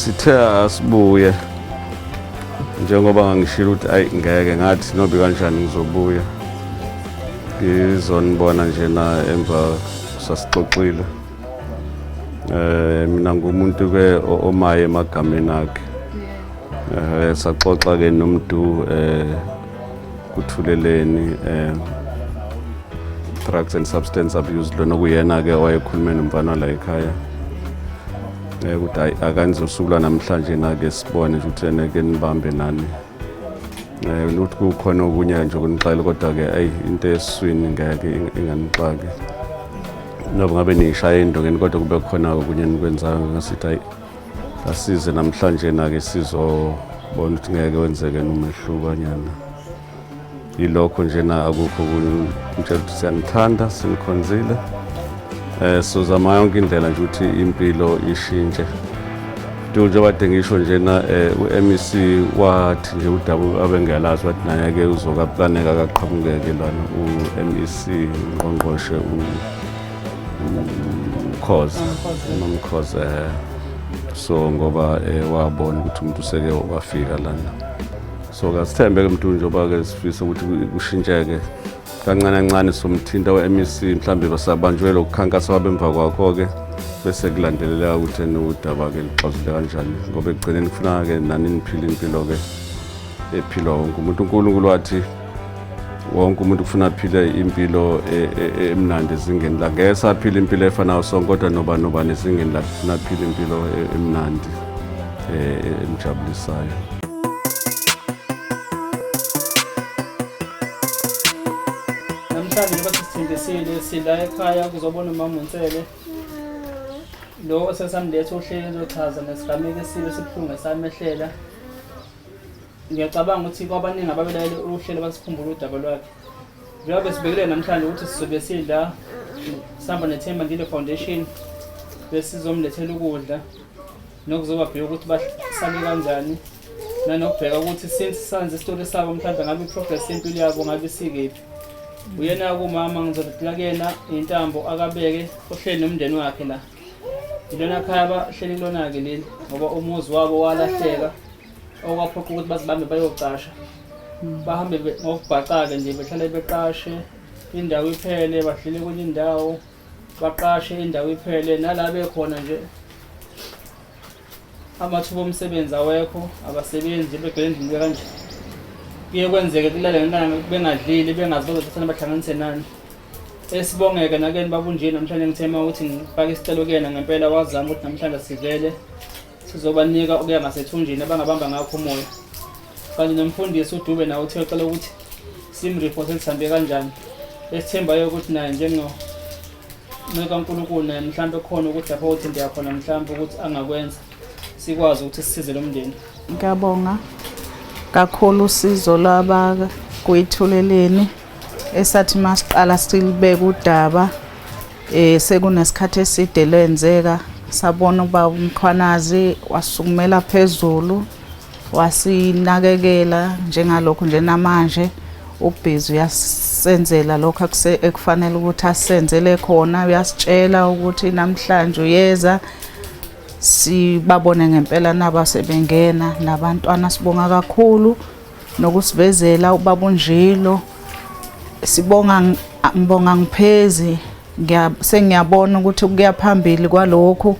Sithe asibuye njengoba ngangishilo ukuthi ayi ngeke ngathi nobe kanjani ngizobuya ngizonibona nje na emva sasixoxile. Mina ngumuntu ke omaye emagameni akhe. Saxoxa ke noMdu kuthuleleni drugs and substance abuse lona kuyena ke owayekhulume nomfana la ekhaya. Ukuthi hayi akanze usuku lwanamhlanje na-ke sibone nje ukuthi ene-ke nibambe nani. Ukuthi kukhona okunye nje okunixakile kodwa-ke ayi into esiswini ngeke inganixaki. Noma ngabe niyishaya endongeni kodwa kube khona okunye enikwenzayo ngasithi hayi asize namhlanje na-ke sizobona ukuthi ngeke wenzeke nomehluko anyana. Yilokho nje na akukho okunye ngitshela ukuthi siyanithanda sinikhonzile. Sizama yonke indlela nje ukuthi impilo ishintshe. Nto njengoba kade ngisho njena u-MEC wathi nje udaba abengelazi wathi naye ke uzokaplaneka akaqhamukeke lana u-MEC ungqongqoshe uKhoza uMamkhoza so ngoba wabona ukuthi umuntu useke wafika lana. So kasithembe ke mntu njengoba ke sifisa ukuthi kushintsheke kancane kancane somthinta we-MEC mhlambe basabanjwe lokukhankasa wabemva kwakho ke bese kulandeleleka ukuthi udaba ke luxazulule kanjani ngoba ekugcineni kufuna ke nani niphile impilo ke ephilwa wonke umuntu. uNkulunkulu wathi wonke umuntu kufuna aphile impilo emnandi ezingeni lakhe. Ngeke saphila impilo efanayo sonke kodwa noba nobani ezingeni lakhe kufuna aphile impilo emnandi emjabulisayo. Namhlanje njengoba sisithembisile sila ekhaya kuzobona umama uNsele lo osesamletha uhleli ezochaza ngesigameko esibi esibuhlungu esamehlela. Ngiyacabanga ukuthi kwabaningi ababelalele uhlelo basikhumbula udaba lwakhe. Njengoba besibekile namhlanje ukuthi sizobe sidla sihamba neThemba Ndile Foundation besizomlethela ukudla nokuzobabheka ukuthi basale kanjani nanokubheka ukuthi since sanze isitori sabo mhlawumbe ngabe i-progress yempilo yabo ngabe isikephi. Uyena kumama ngizodedela kuyena intambo akabeke ohleli nomndeni wakhe la. Ilona khaya abahleli kulona-ke leli ngoba umuzi wabo walahleka okwaphoqa ukuthi bazibambe bayocasha. Bahambe ngokubhaca-ke nje behlale beqashe indawo iphele badlile kwenye indawo baqashe indawo iphele nala bekhona nje amathuba omsebenzi awekho abasebenzi begcwele endlini kanje. Kuye kwenzeke kulale ngelanga bengadlile bengazi bazothathana bahlanganise nani. Esibongeke nakeni babunje namhlanje ngithema ukuthi ngifake isicelo kuyena ngempela wazama ukuthi namhlanje sivele sizobanika ukuya ngasethunjini abangabamba ngakho umoya. Kanti nomfundisi uDube nawe uthe ucela ukuthi simreport sihambe kanjani. Esithembayo ukuthi naye njengo kaNkulunkulu naye mhlambe khona ukuthi lapho uthinteka khona mhlambe ukuthi angakwenza sikwazi ukuthi sisize lo mndeni. Ngiyabonga kakhulu usizo lwaba kuyithuleleni esathi masiqala silibeka udaba sekunesikhathi eside lwenzeka sabona uba uMkhwanazi wasukumela phezulu wasinakekela njengalokhu nje namanje ubhizi uyasenzela lokho ekufanele ukuthi asenzele khona uyasitshela ukuthi namhlanje uyeza sibabone ngempela naba sebengena nabantwana sibonga kakhulu nokusivezela ubaba uNjilo sibonga ngibonga ngiphezi sengiyabona ukuthi kuya phambili kwalokhu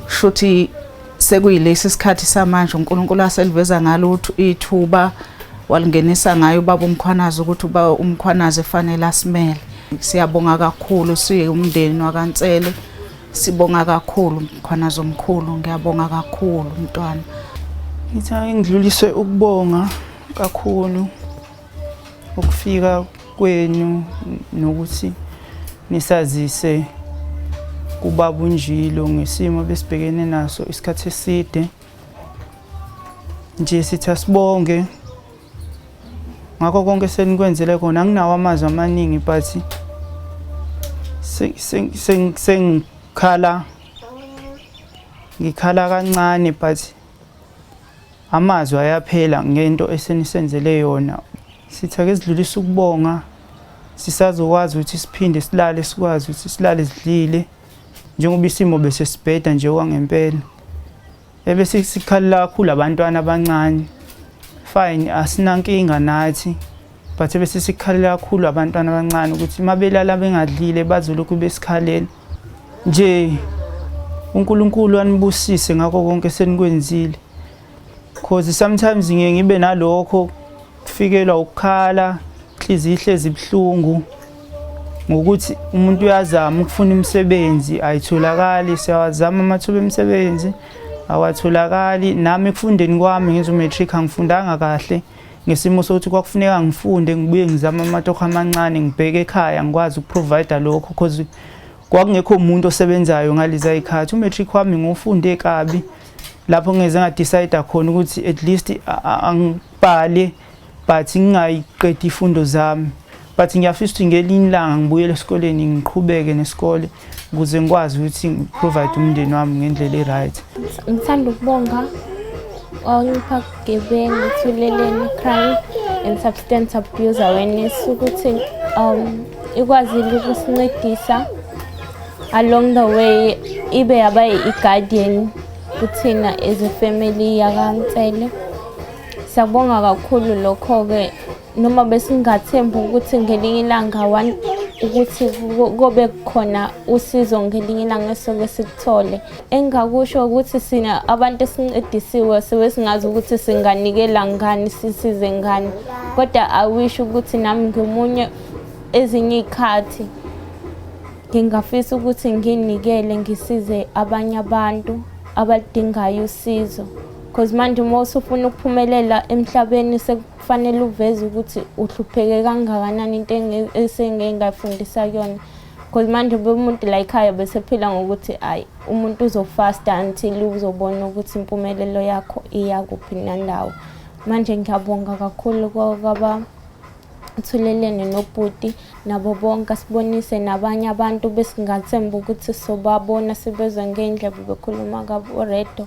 shuthi sekuyilesi sikhathi samanje uNkulunkulu aseliveza ngalo ithuba walingenisa ngayo ubaba uMkhwanazi ukuthi uba uMkhwanazi efanele asimele. Siyabonga kakhulu siwumndeni wakaNsele, sibonga kakhulu Mkhwanazi omkhulu, ngiyabonga kakhulu mntwana. Ngithi ake ngidlulise ukubonga kakhulu ukufika kwenu nokuthi nisazise kubaba uNjilo ngesimo besibhekene naso isikhathi eside. Nje sithi asibonge ngakho konke senikwenzele kona. Anginawo amazwi amaningi but sengikhala ngikhala kancane but amazwi ayaphela ngento esenisenzele yona. Sithi ake sidlulise ukubonga, sisazokwazi ukuthi siphinde silale, sikwazi ukuthi silale sidlile njengoba isimo bese sibheda nje okwangempela. Ebese sikhalela kakhulu abantwana abancane. Fine, asinankinga nathi, but ebese sikhalela kakhulu abantwana abancane ukuthi uma belala bengadlile bazolokhu besikhalela nje. uNkulunkulu anibusise ngakho konke senikwenzile, cause sometimes ngiye ngibe nalokho kufikelwa ukukhala, inhliziyo ihlezi ibuhlungu ngokuthi umuntu uyazama ukufuna imisebenzi, ayitholakali. Siyawazama amathuba emisebenzi, awatholakali. Nami ekufundeni kwami ngenza u-matric, angifundanga kahle ngesimo sokuthi kwakufuneka ngifunde, ngibuye ngizame amatoho amancane, ngibheke ekhaya, ngikwazi ukuprovide lokho, cause kwakungekho umuntu osebenzayo ngaleza zikhathi. U-matric wami ngiwufunde kabi, lapho ngeze ngadecide khona ukuthi at least angibhale, but ngingayiqedi ifundo zami. But ngiyafisa ukuthi ngelinye ilanga ngibuyele esikoleni, ngiqhubeke nesikole ukuze ngikwazi ukuthi ngiprovide umndeni wami ngendlela e-right. Ngithanda ukubonga oncipha bugebengu Thuleleni Crime and Substance Abuse Awareness ukuthi ikwazile ukusincedisa along the way, ibe yaba i-guardian kuthina as a family yakaNsele. Siyabonga kakhulu lokho-ke, noma besingathembi ukuthi ngelinye ilanga one ukuthi kobe khona usizo ngelinye ilanga esoke sikuthole. Engingakusho ukuthi sina abantu esincedisiwe sibe singazi ukuthi singanikela ngani, sisize ngani, kodwa I wish ukuthi nami ngimunye ezinye iy'khathi ngingafisa ukuthi nginikele, ngisize abanye abantu abaludingayo usizo, because manje uma usufuna ukuphumelela emhlabeni sekufanele uveze ukuthi uhlupheke kangakanani, into esengeke ngayifundisa kuyona, because manje umuntu la ekhaya besephila ngokuthi ayi, umuntu uzofasta until uzobona ukuthi impumelelo yakho iya kuphi nandawo. Manje ngiyabonga kakhulu kwaba Thuleleni nobhuti nabo bonke, asibonise nabanye abantu besingathemba ukuthi sobabona, sibezwe ngey'ndlebe bekhuluma kabo-radio.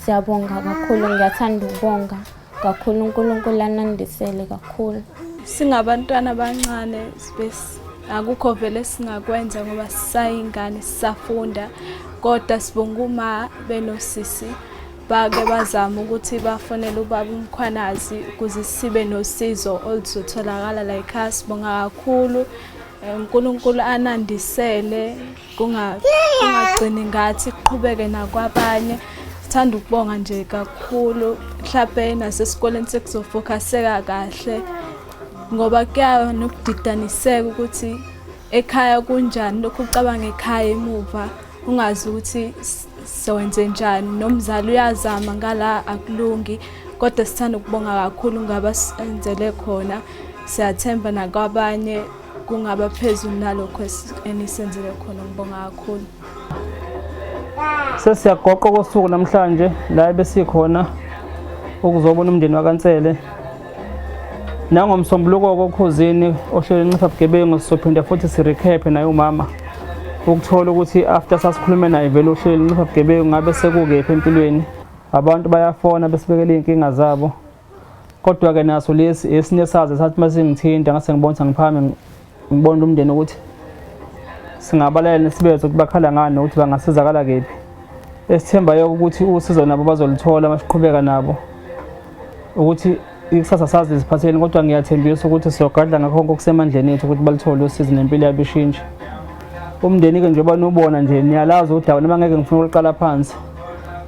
Siyabonga kakhulu, ngiyathanda ukubonga kakhulu, uNkulunkulu anandisele kakhulu. Singabantwana abancane akukho vele singakwenza ngoba sisayingane, sisafunda, kodwa sibonga uma benosisi bake bazama ukuthi bafonele ubaba uMkhwanazi ukuze sibe nosizo oluzotholakala la ekhaya. Sibonga kakhulu, uNkulunkulu anandisele, kungagcini ngathi, kuqhubeke nakwabanye. Sithanda ukubonga nje kakhulu. Mhlawumbe nasesikoleni sekuzofokhaseka kahle, ngoba kuya nokudidaniseka ukuthi ekhaya kunjani, lokhu ucabanga ekhaya emuva ungazi ukuthi sowenze njani, nomzali uyazama ngala, akulungi, kodwa sithanda ukubonga kakhulu ngabasenzele khona. Siyathemba nakwabanye kungaba phezulu nalokho enisenzele khona. Ngibonga kakhulu. Sesiyagoqa kosuku namhlanje la ebesikhona ukuzobona umndeni wakaNsele. Nangomsombuluko kokhozini ohlelo ncipha bugebengu sizophinda futhi sirecap naye umama ukuthola ukuthi after sasikhulume naye vele uhlelo ncipha bugebengu ngabe sekukephi empilweni. Abantu bayafona besibekela iy'nkinga zabo, kodwa-ke naso lesi esinye sazo sathi uma singithinta ngase ngibona ukuthi angiphakame ngibona umndeni ukuthi singabalela sibezwe ukuthi bakhala ngani nokuthi bangasizakala kephi. Esithembayo ukuthi usizo nabo bazoluthola uma siqhubeka nabo, ukuthi ikusasa sazi ziphatheni, kodwa ngiyathembisa ukuthi siyogadla ngakho konke okusemandleni ethu ukuthi baluthole usizo nempilo yabo ishintshe. Umndeni-ke njengoba niwubona nje, niyalazi udaba noma ngeke ngifuna ukuliqala phansi.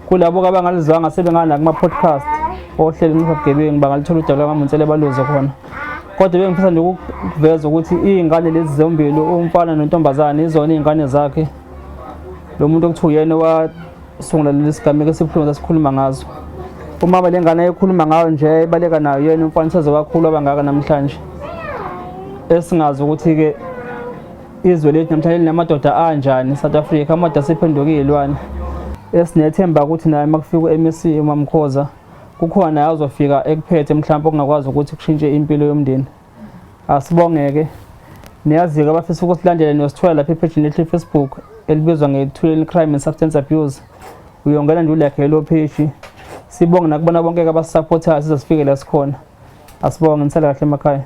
Kulabo-ke abangalizwanga sebengana kuma-podcast ohlelo ncipha bugebengu, bangalithola udaba lwakaMaNsele baluzwe khona. Kodwa bengifisa nje ukuveza ukuthi iy'ngane lezi zombili, umfana nentombazane, izona iy'ngane zakhe lo muntu okuthiwa uyena owasungula lesi sigameko esibuhlungu sasikhuluma ngazo. Umama le ngane ayekhuluma ngayo nje ebaleka nayo yena umfana seze wakhulu abangaka namhlanje, esingazi ukuthi-ke izwe lethu namhlanje linamadoda anjani. South Africa amadoda asephenduke iy'lwane. Esinethemba ukuthi naye uma kufika u-MEC uMamkhoza kukhona naye azofika ekuphethe mhlawumbe okungakwazi ukuthi kushintshe impilo yomndeni. Asibongeke. Niyazi-ke abafisa ukusilandela niyosithola lapha ephejini lethu le-Facebook elibizwa nge-Thuleleni Crime and Substance Abuse. Uyongena nje ulike lelo page. Sibonge nakubona bonke abasisaphothayo size sifike la sikhona. Asibonge, nisale kahle emakhaya.